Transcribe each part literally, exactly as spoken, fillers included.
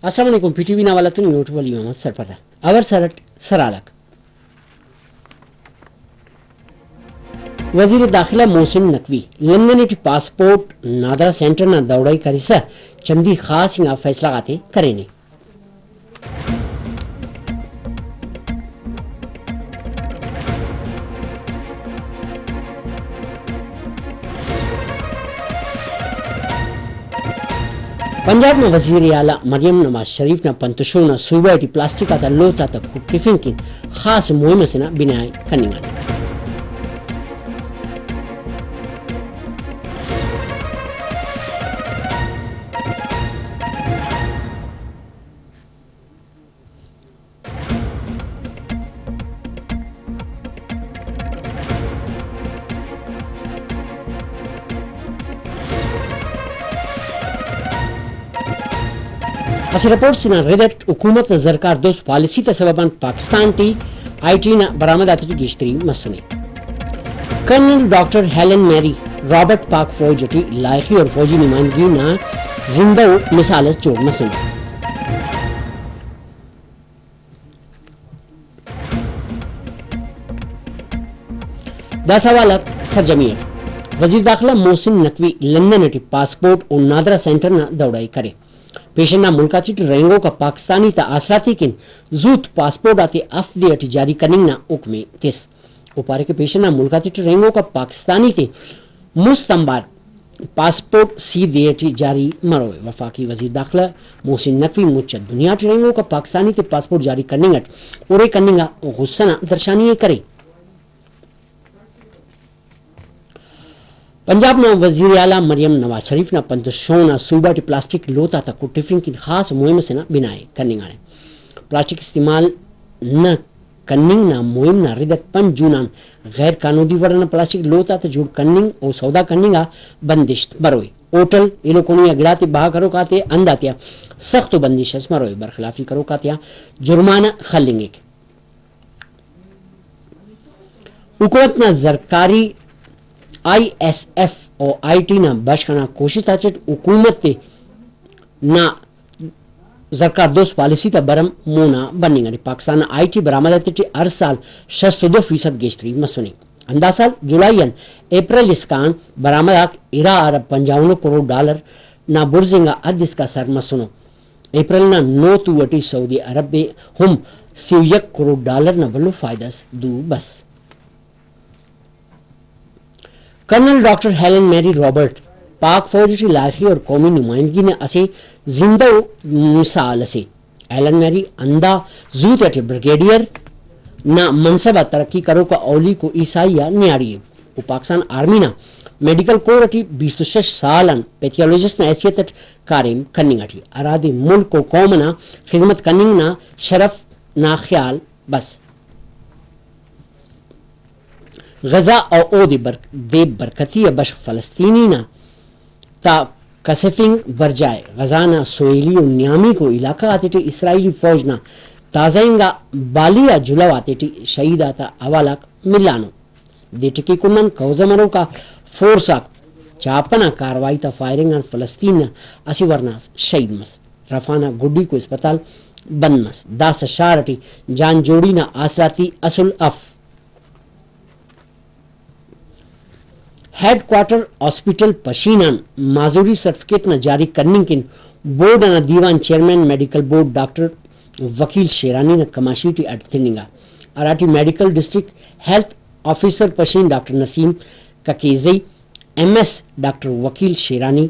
السلام علیکم، پی ٹی وی نا حوالہ تون یوٹیوب علی محمد سرپدا۔ اور سرٹ سرالک۔ وزیر داخلہ محسن نقوی لندن ٹی پاسپورٹ نادرا سینٹر نا دورہ ءِ کرسا چندی خاص انگا فیصلہ غاتے کرینے۔ پنجاب نا وزیر اعلیٰ مریم نواز شریف نا پنت و شون آ صوبہ ٹی پلاسٹک آتا لوت آتا کٹفنگ کن خاص مہم اسے نا بناءِ کننگانے۔ اسہ رپورٹ سے نا رد اٹ حکومت نا زرکار دوست پالیسی تا سوب آن پاکستان ٹی آئی ٹی نا برآمد آتے ٹی گیشتری مسنے۔ کرنل ڈاکٹر ہیلن میری رابرٹ پاک فوج ٹی لائخی اور فوجی نمائندگی نا زندہ ءُ مثال اس جوڑ مسنے۔ داسہ حوال آک سرجمی اٹ۔ وزیر داخلہ محسن نقوی لندن اٹی پاسپورٹ و نادرا سینٹر نا دورہ ءِ کرے۔ پیشن نا ملک آتیٹی رہینگوک آ پاکستانی تا آسراتی کن زوت پاسپورٹ آتے ہفت دے اٹی جاری کننگ نا حکم ءِ تس۔ او پارے کہ پیشن نا ملک آتیٹی رہینگوک آ پاکستانی تے مست آنبار پاسپورٹ سی دے ٹی جاری مروئے۔ وفاقی وزیر داخلہ محسن نقوی مچ آ دنیا ٹی رہینگوک آ پاکستانی تے پاسپورٹ جاری کننگ اٹ ارے کننگ آ غصہ نا درشانی ءِ کرے۔ پنجاب نا وزیر اعلیٰ مریم نواز شریف نا پنت و شون آ صوبہ ٹی پلاسٹک لوت آتا کٹفنگ کن خاص مہم اسے نا بناءِ کننگانے۔ پلاسٹک استعمال نہ کننگ نا مہم نا رد اٹ پنچ جون آن غیر قانونی وڑ انا پلاسٹک لوت آتے جوڑ کننگ و سودا کننگ آ بندش مروئے۔ ہوٹل، ایلو کونی آ گڑاتے بہا کروک آتے ہند آتیا سخت و بندش اس مروئے، برخلافی کروک آتیا جرمانہ خلنگک۔ حکومت نا زرکاری آئی ایس ایف و آئی ٹی نا بشخ انا کوشست آتیٹ حکومت تے نا زرکار دوست پالیسی تا بھرم مونا بننگ اٹی۔ پاکستان نا آئی ٹی برآمد آتیٹی ہر سال شست و دو فیصد گیشتری مسنے۔ ہندا سال جولائی آن اپریل اسکان برآمد آک ارا ارب پنجاونو کروڑ ڈالر نا بڑز انگا حد اسکا سر مسنو۔ اپریل نا نو تو اٹی سعودی عرب ءِ ہم سی و یک کروڑ ڈالر نا بھلو فائدہ اس دو بس۔ کرنل ڈاکٹر ہیلن میری رابرٹ پاک فوج ٹی لائخی اور قومی نمائندگی نا اسہ زندہ ءُ مثال اسے۔ ہیلن میری ہندا زو تیٹی بریگیڈیئر نا منصب آ ترقی کروک آ اولیکو عیسائی آ نیاڑی ءِ۔ او پاکستان آرمی نا میڈیکل کور ٹی بیست و شش سال آن پیتھیالوجسٹ نا حیثیت اٹ کاریم کننگ اٹی، ہرادے ملک و قوم انا خذمت کننگ نا شرف نا خیال بس۔ غزہ و اودے بر-، دے برکتی آ بشخ فلسطینی نا تا کسفنگ برجا ءِ۔ غزہ نا سویلی و نیامیکو علاقہ غاتیٹی اسرائیلی فوج نا تازہ انگا بالی آ جلہو آتیٹی شہید آتا حوال آک ملانو۔ دے ٹکی کنڈآن قوضہ مروکا فورس آک چاپہ نا کارروائی تا فائرنگ آن فلسطین نا اسہ ورنا اس شہید مس۔ رفح نا گڈیکو اسپتال بند مس۔ داسہ شار اٹی جان جوڑی نا آسراتی اسل اف۔ ہیڈ کوارٹر ہاسپٹل پشین آن معذوری سرٹیفکیٹ نا جاری کننگ کن بورڈ انا دیوان chairman medical board doctor Wakil Sherani نا کماشی ٹی اڈ تننگا، ہراٹی medical district health officer Pishin doctor Naseem Kakezai, M S doctor Wakil Sherani,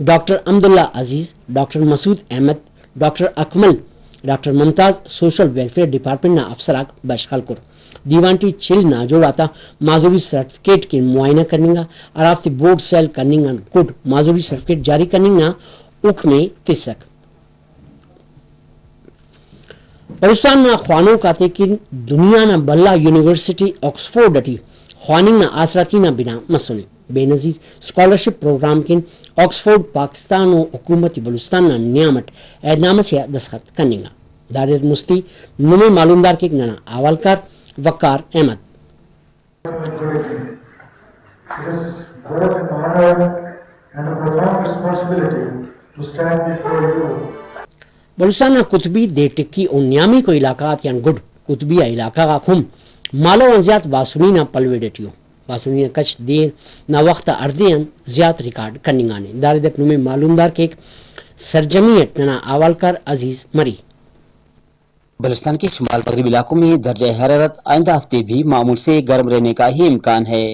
doctor Hamdullah Aziz, doctor Masood Ahmed, doctor Akmal, doctor Mumtaz social welfare department نا افسر آک بشخ ہلکر۔ دیوان ٹی چل ناجوڑ آتا معذوری سرٹیفکیٹ کن معائنہ کننگا، ہرافتے بورڈ سیل کننگ آن گڈ معذوری سرٹیفکیٹ جاری کننگ نا حکم ءِ تسک۔ بلوچستان نا خوانوک آتے کن دنیا نا بھلا یونیورسٹی آکسفورڈ اٹی خواننگ نا آسراتی نا بناء مسنے۔ بے نظیر اسکالرشپ پروگرام کن آکسفورڈ پاکستان و حکومت بلوچستان نا نیام اٹ عہد نامہ سے آ دستخط کننگا۔ داڑے مستی نمے معلومدار کیک ننا حوالکار وقار Ahmad. It is both an honor and a profound responsibility to stand before you. Balochistan نا قطبی، دے ٹکی و نیامیکو علاقہ غاتیان گڈ قطبی آ علاقہ غاک ہم مالو آن زیات باسنی نا پلویڑ ٹی ءُ۔ باسنی نا کچ دیر نا وخت آ ہڑدے آن زیات ریکارڈ کننگانے۔ دا رداٹ نمے معلومدار کیک سرجمی اٹ ننا حوالکار عزیز مری۔ بلوچستان کے شمال مغربی علاقوں میں درجہ حرارت آئندہ ہفتے بھی معمول سے گرم رہنے کا ہی امکان ہے۔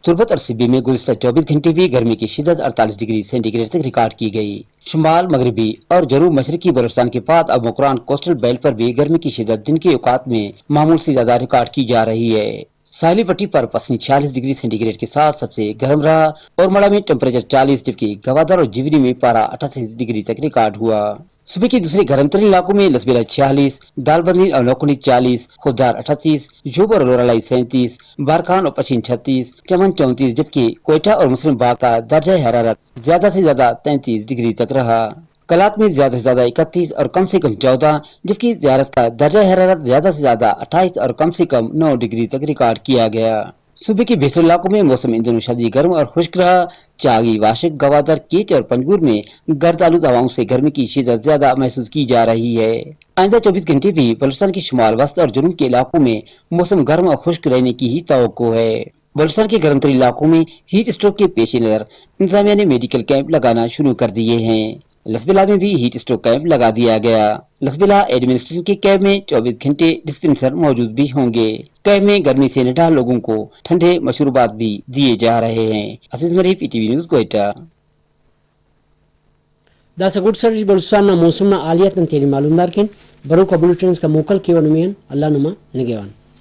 تربت اور سبی میں گزشتہ چوبیس گھنٹے بھی گرمی کی شدت اڑتالیس ڈگری سینٹی گریڈ تک ریکارڈ کی گئی۔ شمال مغربی اور جنوب مشرقی بلوچستان کے پات اور مکران کوسٹل بیلٹ پر بھی گرمی کی شدت دن کے اوقات میں معمول سے زیادہ ریکارڈ کی جا رہی ہے۔ ساحلی پٹی پر پسنی چھیالیس ڈگری سینٹی گریڈ کے ساتھ سب سے گرم رہا اور مڑا میں ٹمپریچر چالیس، جبکہ گوادر اور جیونی میں پارہ اٹھاسٹھ ڈگری تک ریکارڈ ہوا۔ صوبے کے دوسرے گرم ترین علاقوں میں لسبیلہ چھیالیس، دالبندین اور نوکنڈی چالیس، خضدار اٹھاسٹھ، ژوب اور لورالائی سینتیس، بارکھان اور پشین چھتیس، چمن چونتیس، جبکہ کوئٹہ اور مسلم باغ کا درجہ حرارت زیادہ سے زیادہ تینتیس ڈگری تک رہا۔ قلات میں زیادہ سے زیادہ اکتیس اور کم سے کم چودہ، جبکہ زیارت کا درجہ حرارت زیادہ سے زیادہ اٹھائیس اور کم سے کم نو ڈگری تک ریکارڈ کیا گیا۔ صوبے کے بیشتر علاقوں میں موسم ان دنوں شدید گرم اور خشک رہا۔ چاغی، واشک، گوادر، کیچ اور پنجگور میں گرد آلود ہواؤں سے گرمی کی شدت زیادہ محسوس کی جا رہی ہے۔ آئندہ چوبیس گھنٹے بھی بلوچستان کے شمال وسط اور جنوب کے علاقوں میں موسم گرم اور خشک رہنے کی ہی توقع ہے۔ بلوچستان کے گرم ترین علاقوں میں ہیٹ اسٹروک کے پیش نظر انتظامیہ نے میڈیکل کیمپ لگانا شروع کر دیے ہیں۔ لسبیلہ میں بھی ہیٹ اسٹروک کیمپ لگا دیا گیا۔ لسبیلہ ایڈمنسٹریشن کے کیمپ میں چوبیس گھنٹے ڈسپنسر موجود بھی ہوں گے۔ کیمپ میں گرمی سے نڈھال لوگوں کو ٹھنڈے مشروبات بھی دیے جا رہے ہیں۔ Aziz Marri, P T V news, Quetta. داسہ گڈ سر بلوچستان نا موسم نا حالیت آن تینے معلومدار کین۔ بروک آ بلیٹن اسکان موکل کیوہ نمے آن۔ اللہ نما نگہوان۔